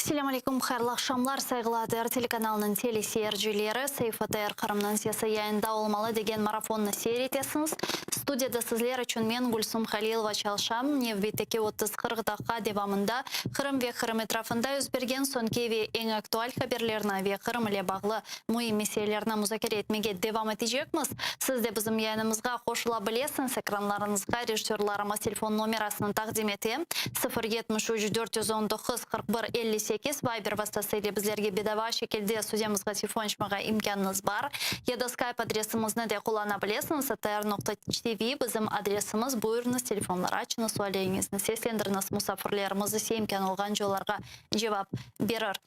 Selâm aleyküm, hayırlı aqşamlar, sayğılı ATR telekanalınıñ teleseyircileri. Saif ATR Qırımnıñ sesi yayında olmalı degen marafonnı seyir etesiñiz. Studiyada sizler içün men, Gülsum Halilova, çalışam. Nevbetteki 30-40 daqqa devamında Qırım ve Qırım etrafında yüz bergen soñki ve eñ aktual haberlerni ve Qırım ile bağlı müim meselelerni muzakere etmege devam etecekmiz. Siz de bizim yayınımızğa qoşula bilesiñiz. Ekranlarıñızğa rejissörlarımız telefon nomerasını taqdim ete, 0 73 419 41 58. Viber vastası ile bizlerge bedava şekilde studiyamızğa telefon açmağa imkânıñız bar. Ya da Skype adresimizni de qullana bilesiñiz, atr.tv bizim adresimiz. Buyurıñız, telefonlar açıñız, sualleriñizni seslendiriñiz, musafirlerimiz ise imkân olğance olarğa cevap berir.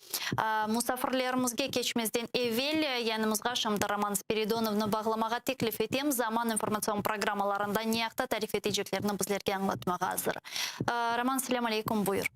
Musafirlerimizge keçmezden evel yanımızğa şimdi Roman Spiridonovnı bağlamağa teklif etem. Zaman informatsion programmalarında ne aqta tarif eteceklerini bizlerge añlatmağa azır. Roman, selâm aleyküm, buyur.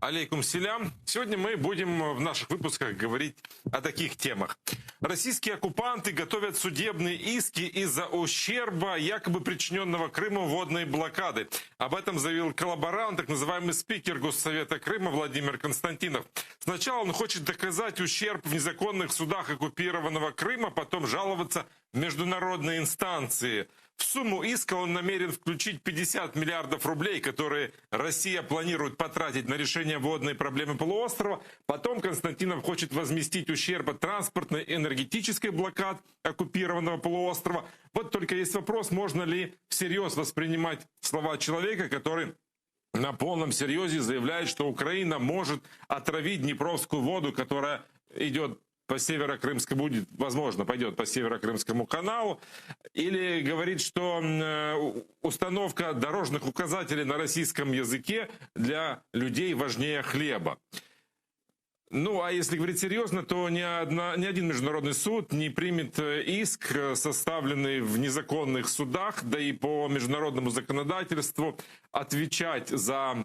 Алейкум селям. Сегодня мы будем в наших выпусках говорить о таких темах. Российские оккупанты готовят судебные иски из-за ущерба, якобы причиненного Крыму водной блокады. Об этом заявил коллаборант, так называемый спикер Госсовета Крыма Владимир Константинов. Сначала он хочет доказать ущерб в незаконных судах оккупированного Крыма, потом жаловаться в международные инстанции. В сумму иска он намерен включить 50 миллиардов рублей, которые Россия планирует потратить на решение водной проблемы полуострова. Потом Константинов хочет возместить ущерб от транспортной и энергетической блокад оккупированного полуострова. Вот только есть вопрос, можно ли всерьез воспринимать слова человека, который на полном серьезе заявляет, что Украина может отравить Днепровскую воду, которая идет по Северо-Крымскому, будет, возможно, пойдет по Северо-Крымскому каналу, или говорит, что установка дорожных указателей на российском языке для людей важнее хлеба. Ну, а если говорить серьезно, то ни один международный суд не примет иск, составленный в незаконных судах, да и по международному законодательству отвечать за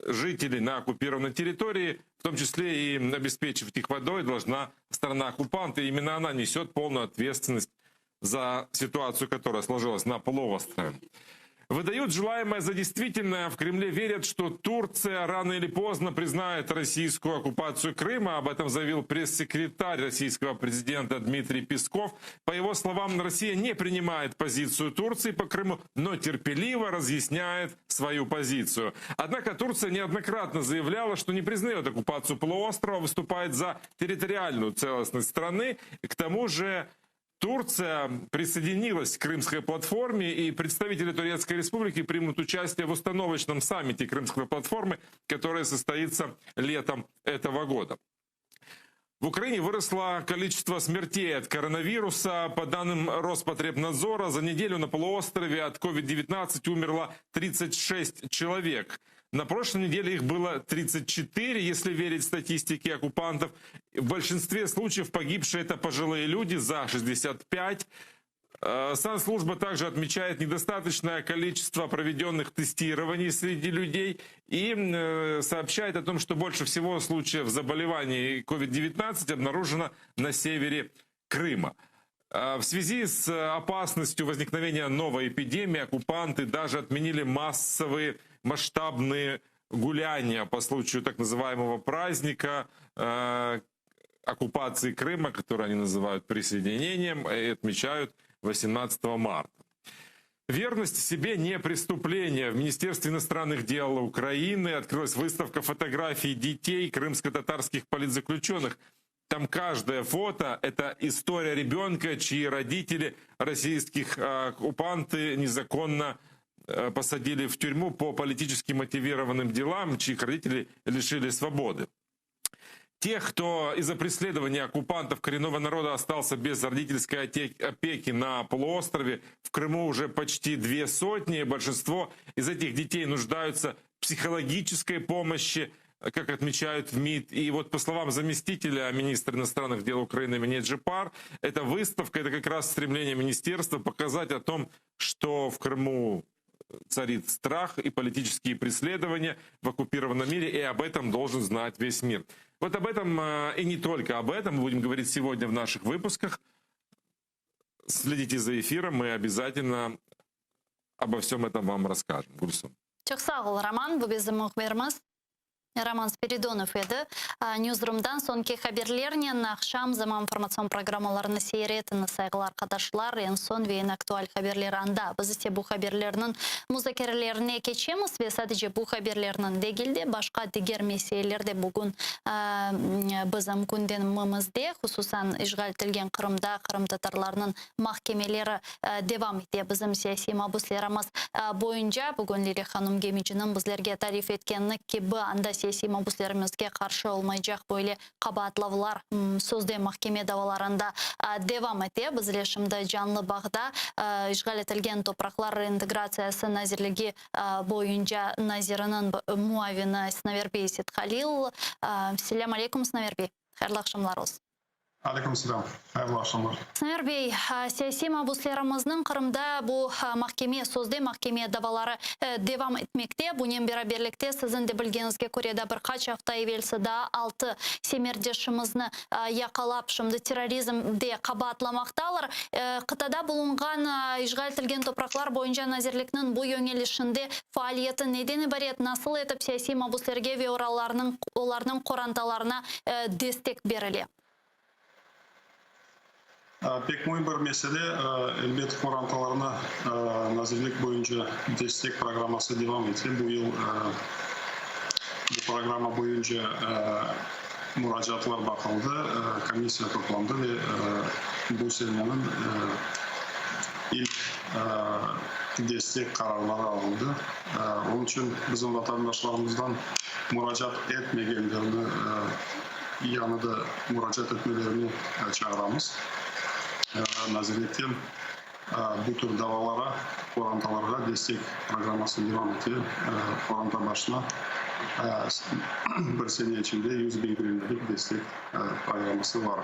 жителей на оккупированной территории, в том числе и обеспечивать их водой, должна страна-оккупант, и именно она несет полную ответственность за ситуацию, которая сложилась на полуострове. Выдают желаемое за действительное. В Кремле верят, что Турция рано или поздно признает российскую оккупацию Крыма. Об этом заявил пресс-секретарь российского президента Дмитрий Песков. По его словам, Россия не принимает позицию Турции по Крыму, но терпеливо разъясняет свою позицию. Однако Турция неоднократно заявляла, что не признает оккупацию полуострова, выступает за территориальную целостность страны. К тому же Турция присоединилась к Крымской платформе, и представители Турецкой Республики примут участие в установочном саммите Крымской платформы, который состоится летом этого года. В Украине выросло количество смертей от коронавируса. По данным Роспотребнадзора, за неделю на полуострове от COVID-19 умерло 36 человек. На прошлой неделе их было 34, если верить статистике оккупантов. В большинстве случаев погибшие это пожилые люди за 65. Санслужба также отмечает недостаточное количество проведенных тестирований среди людей и сообщает о том, что больше всего случаев заболеваний COVID-19 обнаружено на севере Крыма. В связи с опасностью возникновения новой эпидемии оккупанты даже отменили массовые масштабные гуляния по случаю так называемого праздника оккупации Крыма, который они называют присоединением, и отмечают 18 марта. Верность себе не преступление. В Министерстве иностранных дел Украины открылась выставка фотографий детей крымско-татарских политзаключенных. Там каждое фото — это история ребенка, чьи родители, российских оккупанты, незаконно посадили в тюрьму по политически мотивированным делам, чьих родители лишили свободы. Тех, кто из-за преследования оккупантов коренного народа остался без родительской опеки на полуострове, в Крыму уже почти 200. Большинство из этих детей нуждаются в психологической помощи, как отмечают в МИД. И вот по словам заместителя министра иностранных дел Украины Эмине Джеппар, эта выставка — это как раз стремление министерства показать о том, что в Крыму царит страх и политические преследования в оккупированном мире, и об этом должен знать весь мир. Вот об этом и не только об этом мы будем говорить сегодня в наших выпусках. Следите за эфиром, мы обязательно обо всем этом вам расскажем. Гульсум. Çoq sağ ol, Roman, bu bizim mühbirimiz. Roman Spiridonov edi. Newsroom'dan soñki haberlernen aqşam zaman informatsion programmalarını seyir etiñiz, sayğılı arqadaşlar. Eñ soñ ve eñ aktual haberler anda. Biz ise bu haberlerniñ muzakerelerine keçemiz ve sadece bu haberlerniñ degil de, başqa diger meseleler de bugün bizim gündemimizde, hususan işğal etilgen Qırımda qırımtatarlarnıñ mahkemeleri devam ete. Bizim siyasiy mabüslerimiz boyunca bugün Lilâ hanım Gemiciniñ bizlerge tarif etkenini kibi, anda siyasiy mabüslerimizge qarşı olmaycaq böyle qabaatlavlar sözde mahkeme davalarında devam ete. Bizle şimdi canlı bağda işğal etilgen topraqlar reintegratsiyası nazirligi boyunca naziriniñ muavini Sinaver bey Sethalil. Selâm aleykum, Sinaver bey. Hayırlı aqşamlar olsun. Aleyküm selâm. Hayırlı aqşamlar. Sinaver bey, siyasiy mabuslerimizniñ Qırımda bu mahkeme, sözde mahkeme davaları devam etmekte. Bunen beraberlikte, siziñ de bilgeniñizge köre, daa bir qaç afta evelsi daa altı semerdeşimizni yaqalap, şimdi terrorizmde qabaatlamaqtalar. Qıtada bulunğan işğal etilgen topraqlar boyunca nazirlikniñ bu yöñelişinde faaliyeti neden ibaret, nasıl etip siyasiy mabuslerge ve olarnıñ qorantalarına destek berile? Pek müim bir mesele, elbet, qorantalarına nazirlik boyunca destek programması devam ete. Bu yıl bu programma boyunca muracaatlar baqıldı, komissiya toplandı ve bu seneniñ ilk destek qararları alındı. Onıñ içün bizim vatandaşlarımızdan muracaat etmegenlerni yañı da muracaat etmelerini çağıramız. Nazirlikten bu tür davalara qorantalarğa destek programması devam ete. Qoranta başına bir sene içinde 100 biñ grivnalık destek programması bar.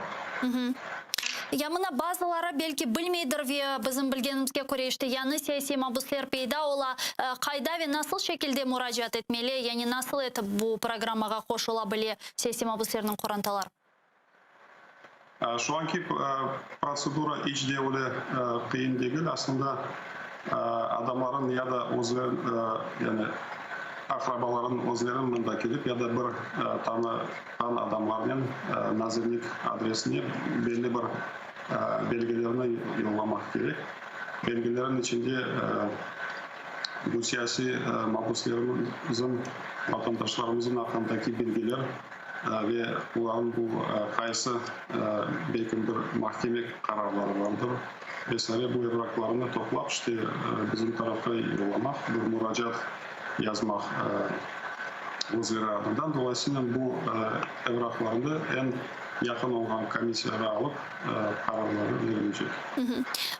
Ya mına bazıları belki bilmeydir ve bizim bilgenimizge köre işte yañı siyasiy mabusler peyda ola. Qayda ve nasıl şekilde muracaat etmeli, yani nasıl etip bu programmağa qoşula bile siyasiy mabuslerniñ qorantaları? Şu anki protsedura iç de öyle qıyın degil. Aslında adamların ya da özleri, yani aqrabaların özleri mında kelip ya da bir tanığan adamlarnen nazirlik adresine belli bir belgelerni yollamaq kerek. Belgelerin içinde bu siyasiy mabuslerimizin, vatandaşlarımızın aqqındaki bilgiler ve olarnıñ bu qaysı belkim bir mahkeme qararları bardır ve saire bu evraqlarnı toplap işte bizim tarafqa yollamaq, bir muracaat yazmaq özleri adından. Dolayısıyla bu evraqlarnı eñ yaqın olğan komissiyağa alıp qararları verilecek.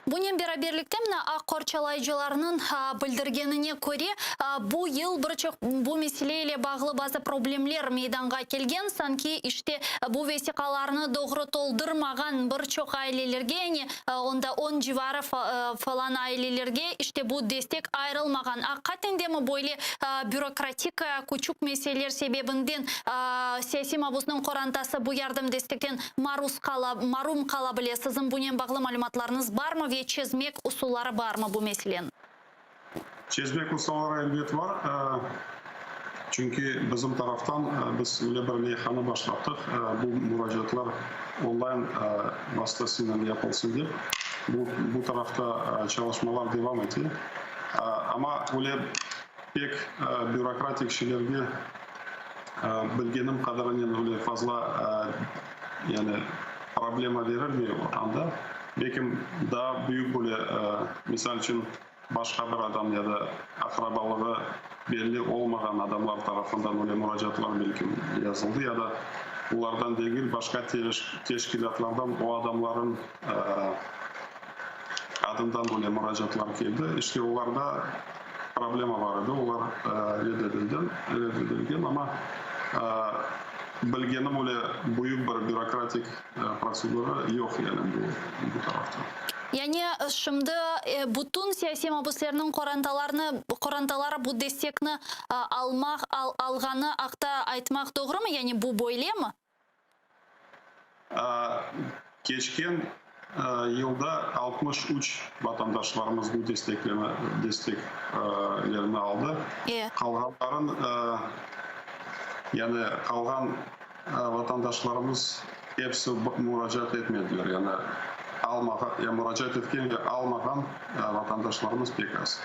Bunen beraberlikte, mına, aq qorçalayıcılarnıñ bildirgenine köre, bu yıl bir çoq bu mesele ile bağlı bazı problemler meydanğa kelgen, sanki, işte, bu vesiqalarnı doğru toldurmağan bir çoq ailelerge, yani onda on civarı falan ailelerge, işte, bu destek ayırılmağan. Aqiqaten demi böyle bürokratik küçük meseleler sebebinden siyasiy mabusnıñ qorantası bu yardım destekten maruz qala, marum qala bile. Siziñ bunen bağlı malümatlarıñız barmı ve çezmek usulları barmı bu meseleniñ? Çezmek usulları elbet bar. Çünki bizim taraftan biz öyle bir leyhanı başlattıq, bu muracaatlar onlayn vastasınen yapılsın dep. Bu, bu tarafta çalışmalar devam ete. Amma öyle pek bürokratik şeylerge bilgenim qadarınen öyle fazla yani problema berilmey anda. Belkim daa büyük böyle, misal içün, başqa bir adam ya da aqrabalığı belli olmağan adamlar tarafından öyle muracaatlar belkim yazıldı ya da olardan degil, başqa teşkilâtlardan o adamların adından öyle muracaatlar keldi. İşte olarda problema bar edi, olar red edildi, red edilgen, amma bilgenim öyle büyük bir bürokratik protsedura yoq yani bu, bu tarafta. Yani şimdi bütün siyasiy mabüslerniñ qorantalarını, qorantaları bu destekni almaq, alğanı aqta aytmaq doğrumı? Yani bu böylemi? Keçken yılda 63 vatandaşlarımız bu destekleme, desteklerini aldı. Qalğanların. Yani qalğan vatandaşlarımız episi muracaat etmediler. Yani almağa, muracaat etken ve almağan vatandaşlarımız pek az.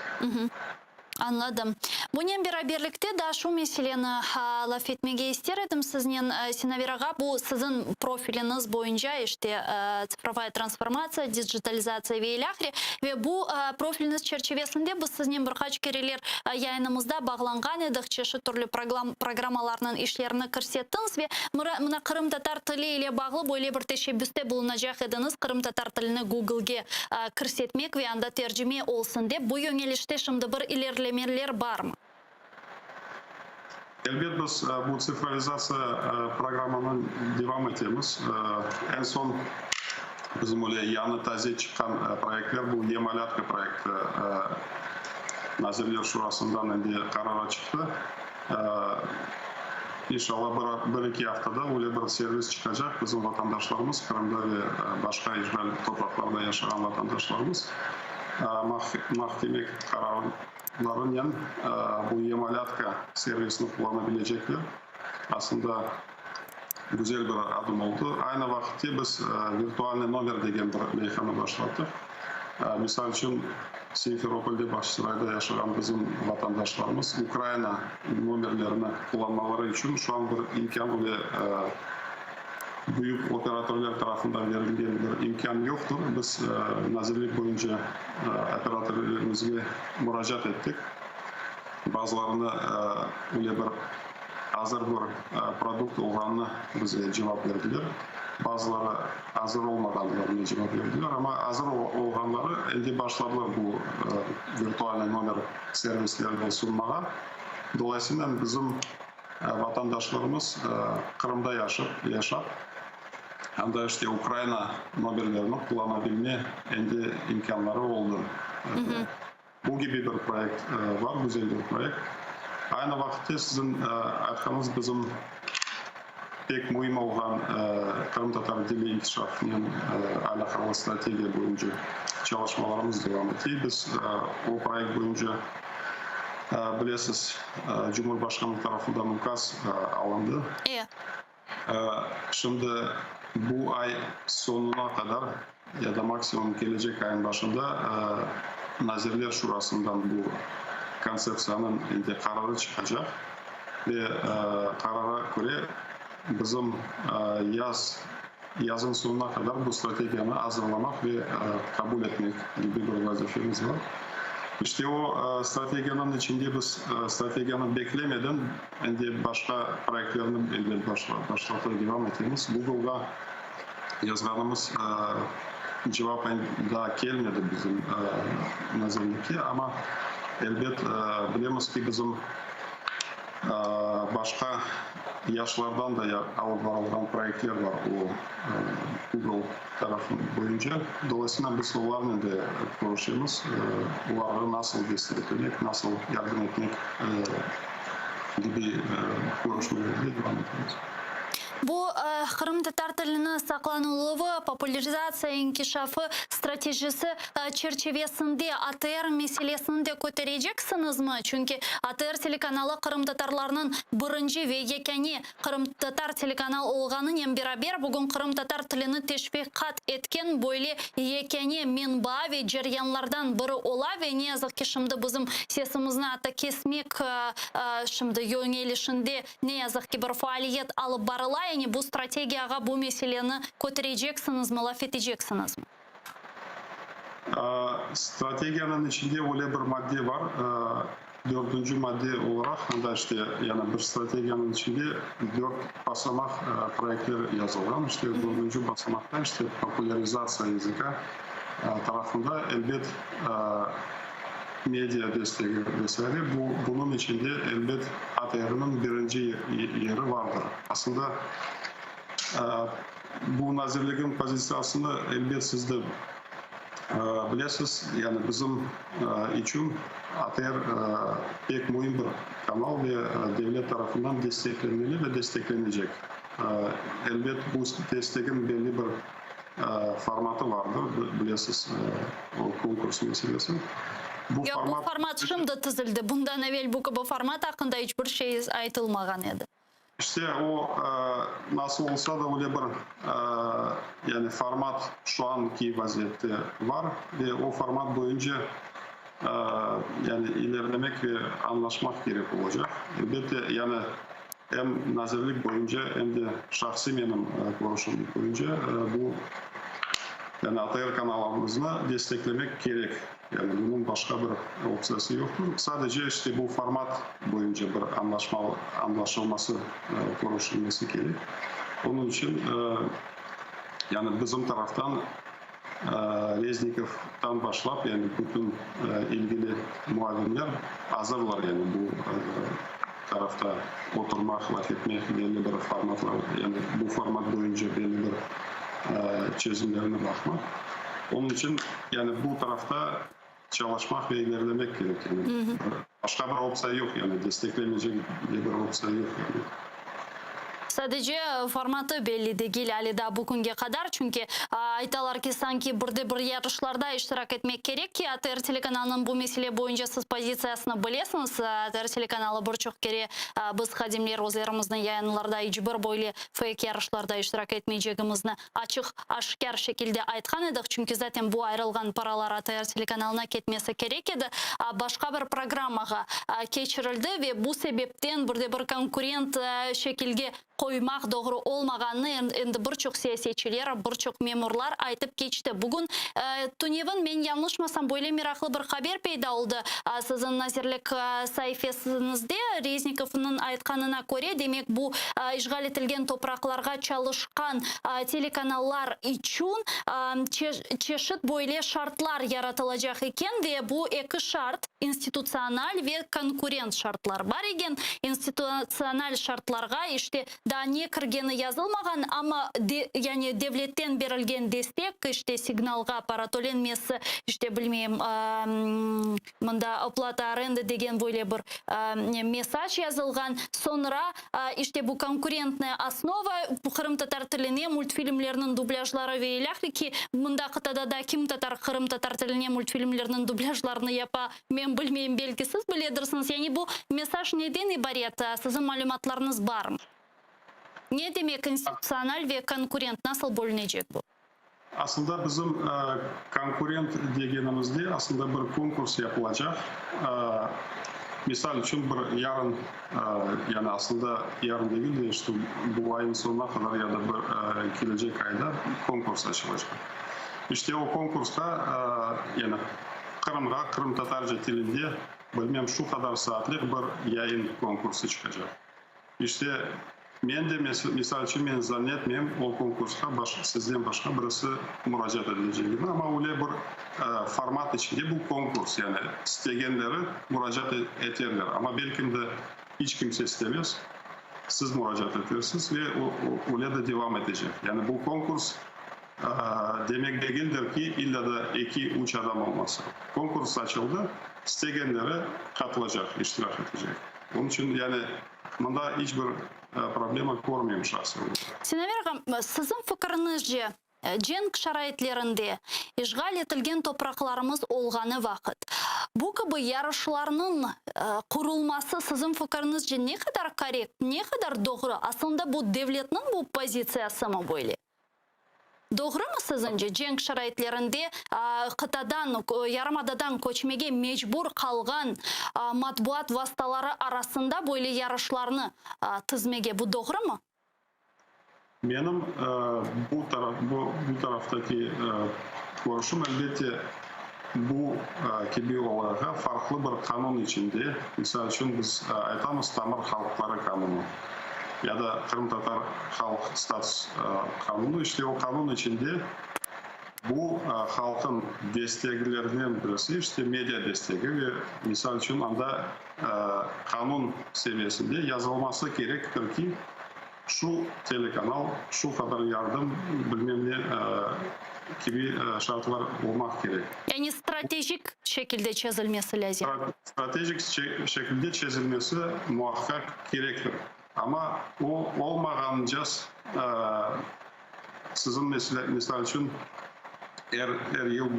Añladım. Bunen beraberlikte daa şu meseleni laf etmege ister edim siznen, Sinaver ağa, bu siziñ profiliñiz boyunca, işte, tsifrovaya transformatsiya, dijitalizatsiya ve ilâhre, ve bu profiliñiz çerçivesinde biz siznen bir qaç kereler yayınımızda bağlanğan edik, çeşit türlü programmalarnıñ işlerini kirsettiñiz ve mına qırımtatar tili ile bağlı böyle bir teşebbüste bulunacaq ediñiz, qırımtatar tilini Googlege kirsetmek ve anda tercime olsun dep, bu yöñelişte şimdi bir ilerlemeler barmı? Elbet, biz bu tsifrovizatsiya programmanı devam etemiz. Eñ soñ bizim öyle yañı taze çıqqan proyektler, bu E-malâtka proyekti Nazirler Şurasından endi qarara çıqtı. İnşallah, bir-eki aftada öyle bir servis çıqacaq, bizim vatandaşlarımız, Qırımda ve başqa işğal topraqlarda yaşağan vatandaşlarımız mahkeme qararlarınen bu E-malâtka servisini qullana bilecekler. Aslında, güzel bir adım oldı. Aynı vaqıtte biz virtualnıy nomer degen bir leyhanı başlattıq. Misal içün, Simferopolde, Bağçasarayda yaşağan bizim vatandaşlarımız Ukraina nomerlerini qullanmaları içün şu an bir imkân, öyle büyük operatörler tarafından berilgen bir imkân yoqtır. Biz nazirlik boyunca operatörlerimizge muracaat ettik. Bazılarını öyle bir azır bir produkt olğanını bizge cevap berdiler. Bazıları azır olmağanlarına cevap berdiler, amma azır olğanları endi başladılar bu virtualnıy nomer servislerini sunmağa. Dolayısıyla bizim vatandaşlarımız Qırımda yaşıp, yaşap, anda işte Ukraina nomerlerini qullanabilme endi imkânları oldı. Bu kibi bir proyekt bar, güzel bir proyekt. Aynı vaqıtte siziñ aytqanıñız bizim pek müim olğan qırımtatar dili inkişafınen alâqalı strategiya boyunca çalışmalarımız devam ete. Biz o proyekt boyunca, bilesiz, Cumhurbaşqanı tarafından ukaz alındı. Şimdi bu ay soñuna qadar ya da maksimum kelecek ayın başında Nazirler Şurasından bu kontseptsiyanıñ endi qararı çıqacaq ve qarara köre bizim yaz yazıñ soñuna qadar bu strategiyanı azırlamaq ve qabul etmek kibi bir vazifemiz bar. İşte o strategiyanıñ içinde biz strategiyanı beklemeden endi başqa proyektlerni elbet başlatır devam etemiz. Googleğa yazğanımız cevap daa kelmedi bizim nazirlikke, amma elbet bilemiz ki, bizim Başqa yaşlardan da alıp barılğan proyektler bar o Google tarafı boyunca. Dolayısıyla biz olarnen de körüşemiz, olarğa nasıl desteklemek, nasıl yardım etmek kibi körüşmelerge devam etemiz. Bu qırımtatar tiliniñ saqlanıluvı, populârizatsiya, inkişafı stratejisi çerçivesinde ATR meselesini de kötereceksiñizmi? Çünki ATR telekanalı qırımtatarlarnıñ birinci ve yekâne qırımtatar telekanal olğanınen beraber bugün qırımtatar tilini teşviqat etken böyle yekâne menbaa ve ceryanlardan biri ola ve ne yazıq ki şimdi bizim sesimizni atta kesmek şimdi yöñelişinde Ne yazıq ki, bir faaliyet alıp barıla, yani bu strategiyağa bu meseleni kötereceksiñizmi, laf eteceksiñizmi? Strategiyanıñ içinde öyle bir madde bar, dördünci madde olaraq, anda işte, yani bir strategiyanıñ içinde dört basamaq proyektler yazılğan, işte dördünci basamaqta işte populârizatsiya yazıka tarafında elbet media destegi ve saire, bu, bunıñ içinde elbet ATRniñ birinci yeri vardır. Aslında, bu nazirligin pozitsiyasını elbet siz de bilesiz, yani bizim içün ATR pek müim bir kanal ve devlet tarafından desteklenmeli ve desteklenecek. Elbet, bu destegin belli bir formatı vardır, bilesiz, o konkurs meselesi. Bu Yoq, bu format şimdi tizildi. Bundan evel bu kibi format aqqında iç bir şey aytılmağan edi. İşte o, nasıl olsa da öyle bir yani format şu anki vaziyette bar ve o format boyunca yani ilerlemek ve añlaşmaq kerek olacaq. Elbette, yani em nazirlik boyunca, em de şahsiy menim körüşim boyunca bu yani ATR kanalımıznı desteklemek kerek. Yani bunıñ başqa bir optsiyası yoqtır. Sadece işte bu format boyunca bir añlaşma, añlaşılması, körüşilmesi kerek. Onıñ içün yani bizim taraftan Reznikovdan başlap, yani bütün ilgili muavinler azırlar, yani bu tarafta oturmaq, laf etmek, belli bir formatlar, yani bu format boyunca belli bir çezimlerni baqmaq. Onıñ içün yani bu tarafta çalışmaq ve ilerlemek kerek. Yani başqa bir optsiya yoq, yani desteklemeycek bir optsiya yoq. Yani. Sadece formatı belli degil ale daa bu künge qadar, çünki aytalar ki, sanki bir de bir yarışlarda iştirak etmek kerek ki, ATR telekanalınıñ bu mesele boyunca siz pozitsiyasını bilesiñiz, ATR telekanalı bir çoq kere biz hadimler özlerimizniñ yayınlarda iç bir böyle feyk yarışlarda iştirak etmeycegimizni açıq aşkâr şekilde aytqan edik, çünki zaten bu ayırılğan paralar ATR telekanalına ketmesi kerek edi, başqa bir programmağa keçirildi ve bu sebepten bir de bir konkurent şekilge qoymaq doğru olmağanını endi bir çoq siyasetçiler, bir çoq memurlar aytıp keçti. Bugün tünevin, men yañlışmasam, böyle meraqlı bir haber peyda oldı siziñ nazirlik saifesiñizde, Reznikovnıñ aytqanına köre, demek bu işğal etilgen topraqlarğa çalışqan telekanallar içün çeşit böyle şartlar yaratılacaq eken ve bu eki şart, institutsional ve konkurent şartlar bar eken. İnstitutsional şartlarğa işte daa ne kirgeni yazılmağan, amma yani devletten berilgen destek, işte signalğa para tölenmesi, işte bilmeyim, mında oplata arenda degen böyle bir mesac yazılğan. Soñra işte bu konkurentnaya osnova, qırımtatar tiline multfilmlerniñ dublâjları ve ilâhre ki, mında qıtada da kim tatar qırımtatar tiline multfilmlerniñ dublâjlarını yapa, men bilmeyim, belki siz biledirsiñiz. Yani bu mesaj neden ibaret, siziñ malümatlarıñız barmı? Ne demek institutsional ve konkurent, nasıl bölünecek bu? Aslında bizim konkurent degenimizde aslında bir konkurs yapılacaq. Misal içün bir yarın, yani aslında yarın degil de, işte bu ayın soñuna qadar ya da bir kelecek ayda konkurs açılacaq. İşte o konkursta yani Qırımğa qırımtatarca tilinde bilmem şu qadar saatlik bir yayın konkursı çıqacaq. İşte, men de, misal içün, men zannetmeyim, o konkursqa sizden başqa birisi muracaat edilecegini, amma öyle bir format içinde bu konkurs, yani istegenleri muracaat eterler, amma belkim de iç kimse istemez, siz muracaat etersiz ve öyle de devam etecek. Yani bu konkurs demek degildir ki, illa da eki, üç adam olması. Konkurs açıldı, istegenleri qatılacaq, iştirak etecek. Onıñ içün, yani, mında iç bir problema körmeyim şahsen. Sinaver ağam, siziñ fikiriñizce, cenk şaraitlerinde, işğal etilgen topraqlarımız olğanı vaqıt, bu kibi yarışlarnıñ qurulması siziñ fikiriñizce ne qadar korrekt, ne qadar doğru? Aslında bu devletniñ bu pozitsiyasımı böyle? Doğrumı siziñce, cenk şaraitlerinde qıtadan, yarımadadan köçmege mecbur qalğan matbuat vastaları arasında böyle yarışlarnı tizmege, bu doğrumı? Menim bu taraf, bu taraftaki körüşim, elbette, bu kibi olayğa farqlı bir qanun içinde, misal içün, biz aytamız tamır halqları qanunı ya da qırımtatar halq status qanunı, işte o qanun içinde bu halqın desteklerinden birisi, işte media destegi ve, misal içün, anda qanun seviyesinde yazılması kerektir ki, Şu telekanal, şu qadar yardım, bilmem ne kibi şartlar olmaq kerek. Yani stratejik şekilde çezilmesi lâzim. Stratejik şekilde çezilmesi muaqqaq kerektir. Amma o olmağanca siziñ misal içün er er yıl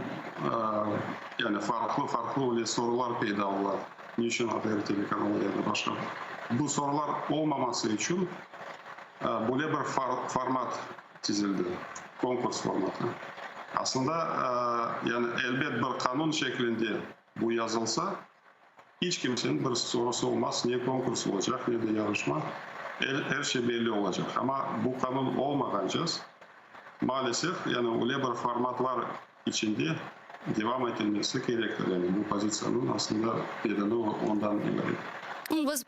yani farqlı farqlı öyle sorular peyda ola. Ne içün ATR telekanalı ya da başqa? Bu sorular olmaması içün böyle bir format tizildi, konkurs formatı. Aslında, yani elbet bir qanun şeklinde bu yazılsa, iç kimseniñ bir sorusı olmaz, ne konkurs olacaq, ne de yarışma, er şey belli olacaq. Amma bu qanun olmağancas, maalesef, yani öyle bir formatlar içinde devam etilmesi kerektir. Yani bu pozitsiyanıñ aslında nedeni ondan ibaret. Biz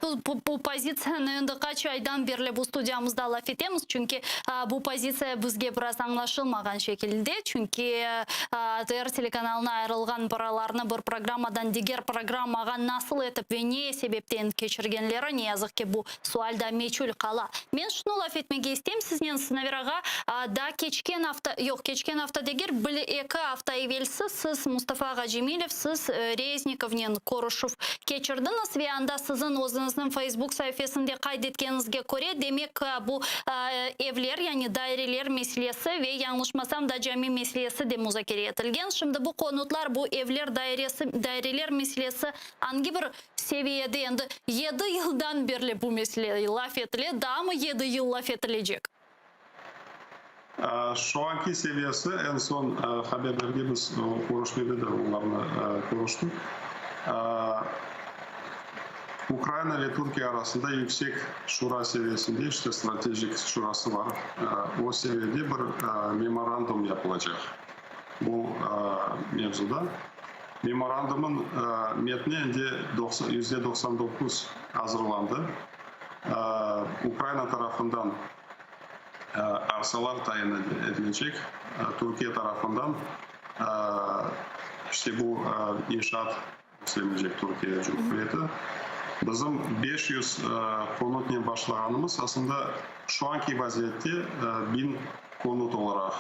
bu pozitsiyanı endi qaç aydan berli bu studiyamızda laf etemiz, çünki bu pozitsiya bizge biraz añlaşılmağan şekilde, çünki ATR telekanalına ayırılğan paralarnı bir programmadan diger programmağa nasıl etip ve ne sebepten keçirgenleri, ne yazıq ki, bu sual da meçül qala. Men şunı laf etmege isteyim siznen, Sinaver ağa, daa keçken afta, yoq, keçken afta degil, bir eki afta evelsi siz, Mustafa ağa Cemilev, siz Reznikovnen körüşüv keçirdiñiz ve anda siziñ özüñizniñ Facebook saifesinde qayd etkeniñizge köre, demek, bu evler, yani daireler meselesi ve, yañlışmasam, da cami meselesi de muzakere etilgen. Şimdi bu konutlar, bu evler, dairesi, daireler meselesi angi bir seviyede endi? Yedi yıldan berli bu mesele laf etile, daamı yedi yıl laf etilecek? Şu anki seviyesi, eñ soñ haberlerge biz körüşmede de olarnı körüştik. Ukraina ve Türkiye arasında yüksek şura seviyesinde, işte stratejik şurası bar, o seviyede bir memorandum yapılacaq bu mevzuda. Memorandumın metni endi %99 azırlandı. Ukraina tarafından arsalar tayin edilecek, Türkiye tarafından işte bu inşaat üstlenecek Türkiye Cumhuriyeti. Bizim 500 konutnen başlağanımız, aslında, şu anki vaziyette 1000 konut olaraq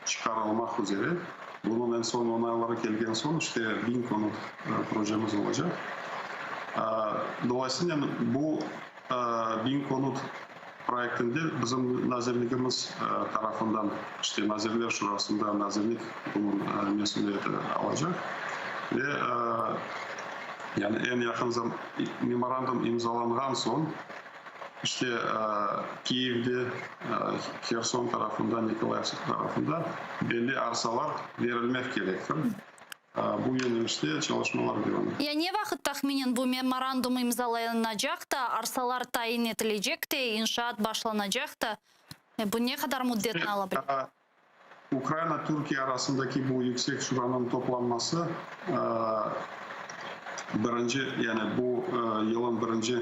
çıqarılmaq üzere. Bunıñ eñ soñ onayları kelgen soñ, işte, 1000 konut projemiz olacaq. Dolayısınen, bu 1000 konut proyektinde bizim nazirligimiz tarafından, işte, Nazirler Şurasında nazirlik bunıñ mesüliyeti alacaq ve, yani, eñ yaqın memorandum imzalanğan soñ, işte, Kiyevde, Herson tarafında, Nikolayev tarafında belli arsalar berilmek kerektir. Bu yönelişte çalışmalar devam ete. Ya ne vaqıt tahminen bu memorandum imzalanacaq da, arsalar tayin etilecek de, inşaat başlanacaq da? Bu ne qadar müddetni ala bile? Ukraina-Türkiye arasındaki bu Yüksek Şuranıñ toplanması birinci, yani bu yılın birinci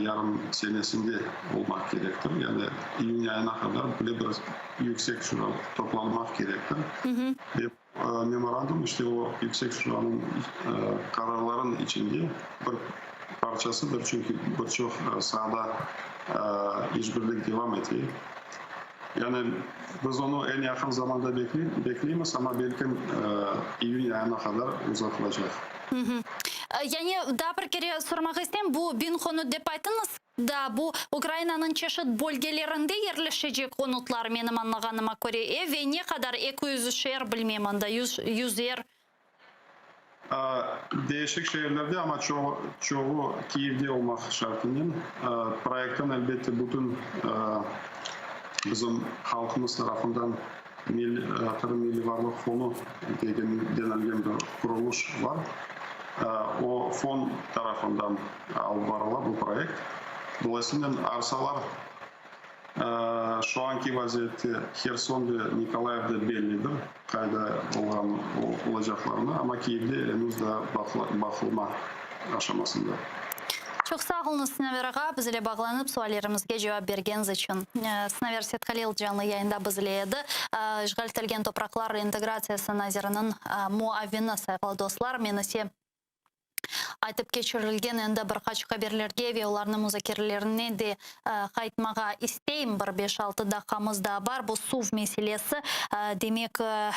yarım senesinde olmaq kerektir. Yani iyün ayına qadar böyle bir Yüksek Şura toplanmaq kerektir. Ve memorandum işte o Yüksek Şuranıñ qararlarınıñ içinde bir parçasıdır, çünki bir çoq saada işbirlik devam ete. Yani biz onı eñ yaqın zamanda bekleymiz, amma belkim iyün ayına qadar uzatılacaq. Yani daa bir kere sormaq isteyim, bu 1000 konut dep ayttıñız da, bu Ukrainanıñ çeşit bölgelerinde yerleşecek konutlar, menim añlağanıma köre, e, ve ne qadar, 200-şer, bilmeyim anda, yüzer? Değişik şeerlerde, amma çoğu Kiyevde olmaq şartınen. Proyektniñ, elbette, bütün bizim halqımız tarafından Qırım Milliy Varlıq Fonu denilgen bir qurulış bar. O fon tarafından alıp barıla bu proyekt. Dolayısınen arsalar Şu anki vaziyette Herson ve Nikolayevde bellidir, qayda olğan olacaqlarını, amma Kiyevde enüz daa baqılma aşamasında. Çoq sağ oluñız, Sinaver ağa, biz ile bağlanıp suallerimizge cevap bergeniñiz içün. Sinaver Sethalil canlı yayında biz ile edi, İşğal etilgen topraqlar reintegratsiyası naziriniñ muavini. Sayğılı dostlar, men ise. Aytıp keçirilgen endi bir qaç haberlerge ve olarnıñ muzakerelerine de qaytmağa isteyim. Bir beş-altı daqqamız daa bar. Bu suv meselesi. Demek,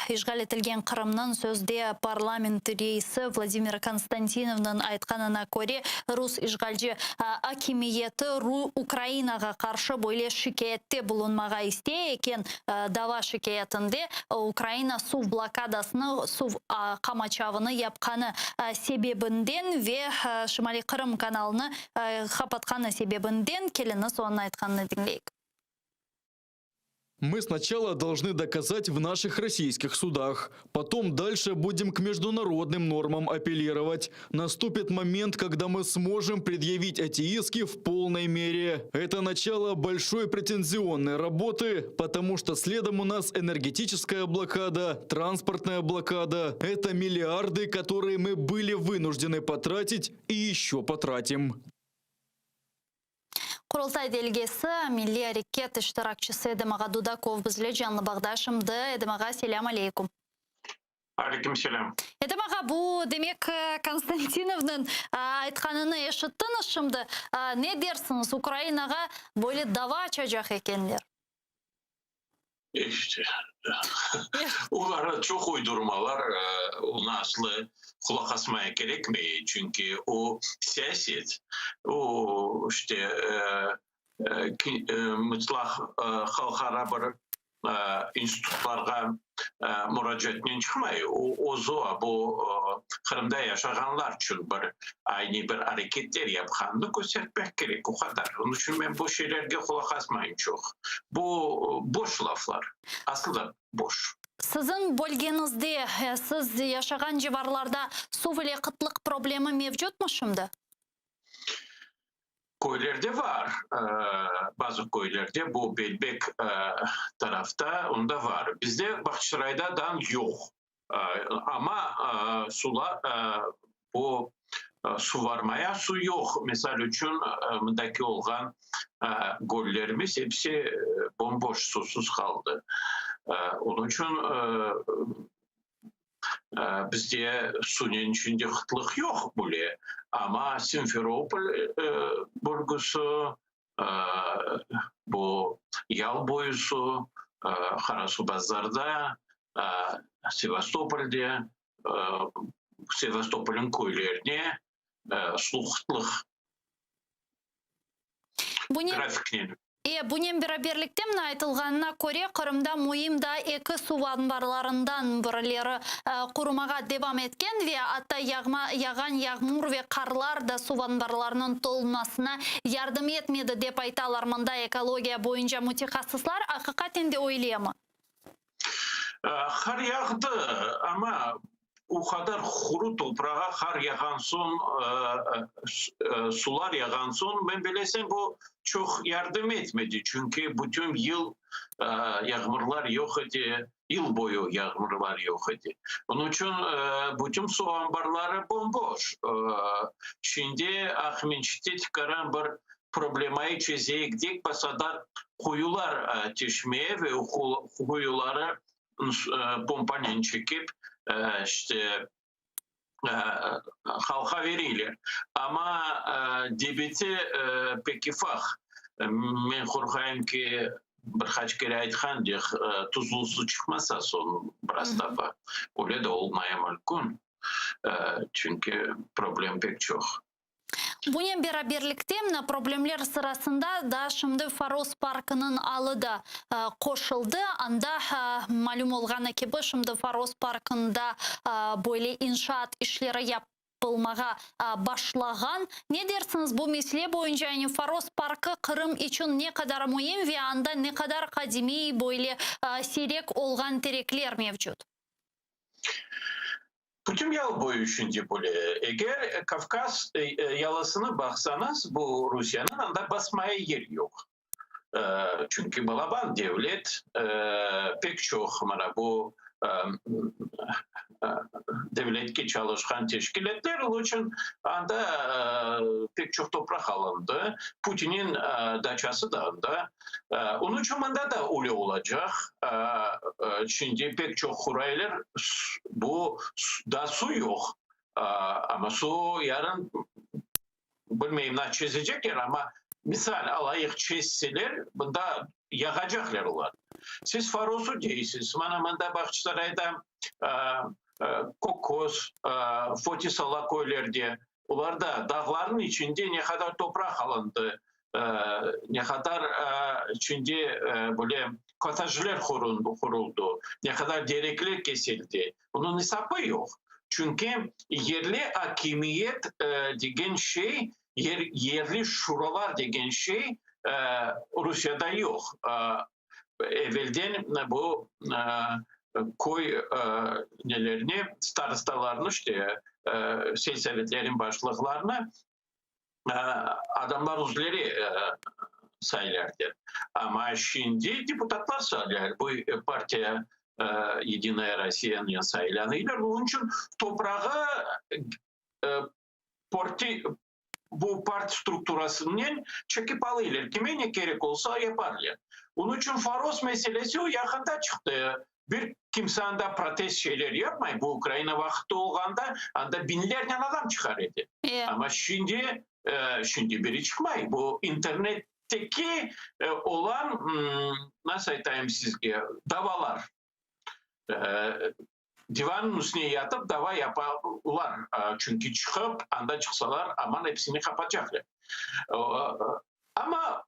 işğal etilgen Qırımnıñ sözde parlament reisi Vladimir Konstantinovnıñ aytqanına köre, rus işğalci akimiyeti Ukrainağa qarşı böyle şikâyette bulunmağa istey eken, dava şikâyetinde Ukraina suv blokadasını, suv qamaçavını yapqanı sebebinden ve. ve Şimaliy Qırım kanalını qapatqanı sebebinden. Keliñiz, onıñ aytqanını diñleyik. Мы сначала должны доказать в наших российских судах, потом дальше будем к международным нормам апеллировать. Наступит момент, когда мы сможем предъявить эти иски в полной мере. Это начало большой претензионной работы, потому что следом у нас энергетическая блокада, транспортная блокада. Это миллиарды, которые мы были вынуждены потратить и еще потратим. Qurultay delegesi, milliy areket iştirakçisi Edem ağa Dudakov bizle canlı bağda şimdi. Edem ağa, selâm aleyküm. Aleyküm selâm. Edem ağa, bu, demek, Konstantinovnıñ aytqanını eşittiñiz şimdi. Ne dersiñiz, Ukrainağa böyle dava açacaq ekenler? İşte, olar çoq uydurmalar, onı aslı qulaq asmaya kerekmey, çünki o siyaset, o işte mıtlaq halqara bir institutlarğa muracaatnen çıqmay, o özü bu Qırımda yaşağanlar içün bir aynı bir areketler yapqanını köstertmek kerek, o qadar. Onıñ içün men bu şeylerge qulaq asmayım çoq. Bu boş laflar, aslı da boş. Siziñ bölgeñizde, siz yaşağan civarlarda suv ile qıtlıq problemi mevcutmı şimdi? Köylerde var, bazı köylerde, bu Belbek tarafta, onda var. Bizde Bağçasarayda dan yoq. Amma sula bu suvarmaya su yoq. Misal içün, mındaki olğan göllerimiz episi bom-boş, suvsuz qaldı. Onıñ içün Bizde suvnen içinde qıtlıq yoq bile, amma Simferopol bölgesi, bu yal boyusı, Qarasuvbazarda, Sevastopolde, Sevastopolniñ köylerine suv qıtlıq. Grafiknen. E, bunen beraberlikte, mına aytılğanına köre, Qırımda müim daa eki suv anbarlarından birileri qurumağa devam etken ve atta yağma, yağğan yağmur ve qarlar da suv anbarlarınıñ tolmasına yardım etmedi, dep aytalar mında ekologiya boyunca mütehassıslar. Aqiqaten de öylemi? Qar yağdı, amma O qadar quru toprağa qar yağğan soñ, sular yağğan soñ, men bilesem, bu çoq yardım etmedi, çünki bütün yıl yağmurlar yoq edi, yıl boyu yağmurlar yoq edi. Onıñ içün bütün suv anbarları bom-boş. Şimdi Aqmescitte tikaran bir problemayı çezeyik dep, pasadar quyular teşmeye ve quyuları pompanen çekip, işte, halqa vereyler. Amma debiti pek ufaq. Men qorqayım ki, bir qaç kere aytqan dek, tuzlu su çıqmasa soñ biraz taba, öyle de olmaya mümkün, çünki problem pek çoq. Bunen beraberlikte, mına problemler sırasında daa şimdi Foros parkınıñ alı da qoşuldı. Anda, malüm olğanı kibi, şimdi Foros parkında böyle inşaat işleri yapılmağa başlağan. Ne dersiñiz bu mesele boyunca, yani Foros parkı Qırım içün ne qadar müim ve anda ne qadar qadimiy, böyle siyrek olğan terekler mevcut? Bütün yal boyu şimdi böyle. Eger Kavkaz yalısını baqsañız, bu Rusiyeniñ, anda basmaya yer yoq. Çünki balaban devlet, pek çoq mana bu devletke çalışqan teşkilâtler, onıñ içün anda pek çoq topraq alındı. Putinniñ daçası da anda. Onıñ içün mında da öyle olacaq. Şimdi pek çoq quraylar, bu da suv yoq. Amma suv yarın, bilmeyim, nasıl çezecekler, amma misal alayıq, çezseler, bunda yağacaqlar olar. Siz Forosu deysiz, mana mında Bağçasarayda Kökköz, Fotisala köylerde, olarda dağlarnıñ içinde ne qadar topraq alındı, ne qadar içinde böyle kottajler quruldı, ne qadar derekler kesildi, bunıñ esapı yoq. Çünki yerli akimiyet degen şey, yerli şuralar degen şey Rusiyada yoq. Evelden bu köy nelerine, starostalarnı, işte, selsovetlerin başlıqlarını adamlar özleri saylardı. Amma şimdi deputatlar saylar. Bu partiya Yedinaya Rossiyanen saylanıylar. Onıñ içün toprağı bu parti strukturasınen çekip alıylar. Kime ne kerek olsa yaparlar. Onıñ içün Foros meselesi o yaqında çıqtı. Bir kimse anda protest şeyler yapmay. Bu Ukraina vaqıtı olğanda anda biñlernen adam çıqar edi. Amma şimdi, şimdi biri çıqmay. Bu internetteki olan, nasıl aytayım sizge, davalar. Divannıñ üstüne yatıp dava yaparlar. Çünki çıqıp, anda çıqsalar, aman episini qapatacaqlar. Amma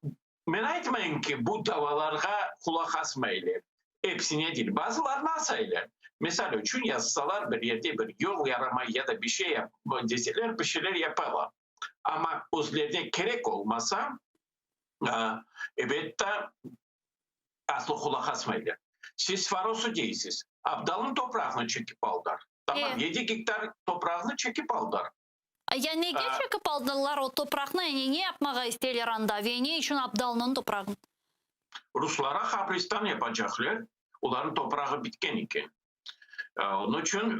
Men aytmayım ki, bu davalarğa qulaq asmaylar, episine değil, bazılarını asaylar. Misal içün, yazsalar bir yerde bir yol yaramay ya da bir şey yap deseler, bir şeyler yapalar. Amma özlerine kerek olmasa, ebet da, aslı qulaq asmaylar. Siz Farosu deysiz, Abdalnıñ toprağını çekip aldılar. Tamam, yedi gektar toprağını çekip aldılar. Ya nege çekip aldılar o topraqnı, yani ne yapmağa isteyler anda ve ne içün Abdalnıñ toprağını? Ruslara qabristan yapacaqlar, olarnıñ toprağı bitken eken. Onıñ içün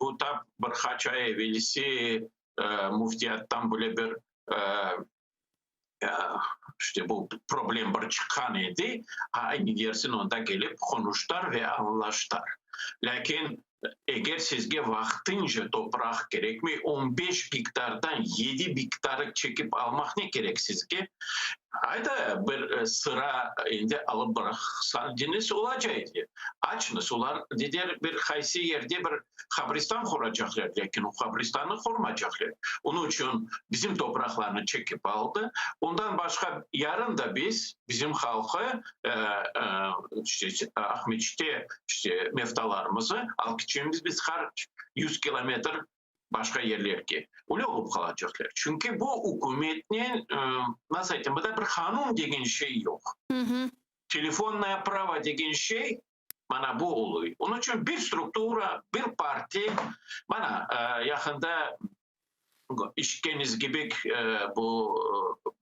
bu tap bir qaç ay evelsi müftiyattan böyle bir işte bu problem bir çıqqan edi, aynı dersin onda kelip qonuştılar ve añlaştılar. Lâkin eger sizge vaqtınca topraq kerekmey, on beş gektardan yedi gektarı çekip almaq ne kerek sizge? Ayda bir sıra endi alıp bıraqsañız olacaq edi. Açıñız, olar diger bir qaysı yerde bir Qabristan quracaqlar, lâkin o qabristannı qurmacaqlar. Onıñ içün bizim topraqlarnı çekip aldı. Ondan başqa yarın da biz, bizim halqı, işte, Aqmeçitte, işte, meftalarımızı alıp ketecekmiz biz har 100 kilometr başqa yerlerge. Öyle olıp qalacaqlar. Çünki bu ükümetnen, nasıl aytayım, mında bir qanun degen şey yoq. Telefonnoye pravo degen şey Mana bu oluy. Onıñ içün bir struktura, bir parti, mana yaqında işitkeniz kibi bu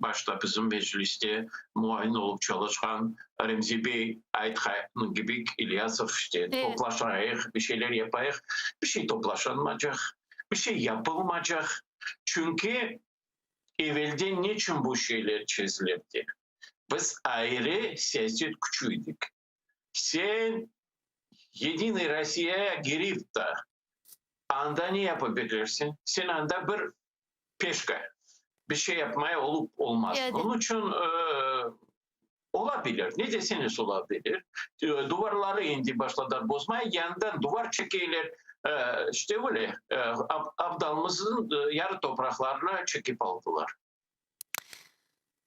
başta bizim mecliste muavin olıp çalışqan Remzi bey aytqanı kibi İlyasov işte toplaşayıq, bir şeyler yapayıq. Bir şey toplaşanmacaq, bir şey yapılmacaq. Çünki evelden neçün bu şeyler çezilirdi? Biz ayrı siyaset küçü edik. Sen Yedinıy Rossiyaya girip da, anda ne yapa bilirsiñ? Sen anda bir peşka, bir şey yapmaya olup olmaz. Onıñ içün ola bilir, ne deseñiz ola bilir. Duvarları endi başladılar bozmaya, yanından duvar çekeyler. İşte öyle, Abdalımıznıñ yarı topraqlarını çekip aldılar.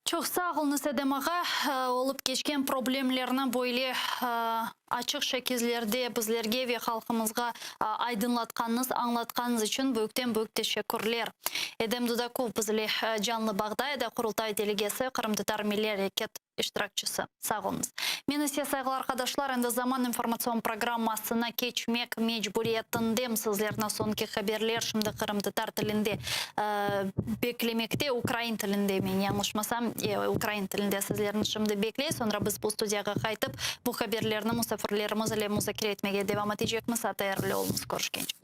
Çoq sağ oluñız, Edem ağa. Olıp keçken problemlerni böyle açıq şekillerde bizlerge ve halqımızğa aydınlatqanıñız, añlatqanıñız içün büyükten-büyük teşekkürler. Edem Dudakov bizle canlı bağda edi, Qurultay delegesi, Qırımtatar milliy areket iştirakçisi. Sağ oluñız. Men ise, sayğılı arqadaşlar, endi Zaman informatsion programmasına keçmek mecburiyetindem. Sizlerni soñki haberler şimdi qırımtatar tilinde beklemekte, ukrain tilinde, men yañlışmasam, ukrain tilinde sizlerni şimdi bekley. Soñra biz bu studiyağa qaytıp, bu haberlerni musafirlerimiz ile muzakere etmege devam etecekmiz. ATR ile oluñız. Körüşkence.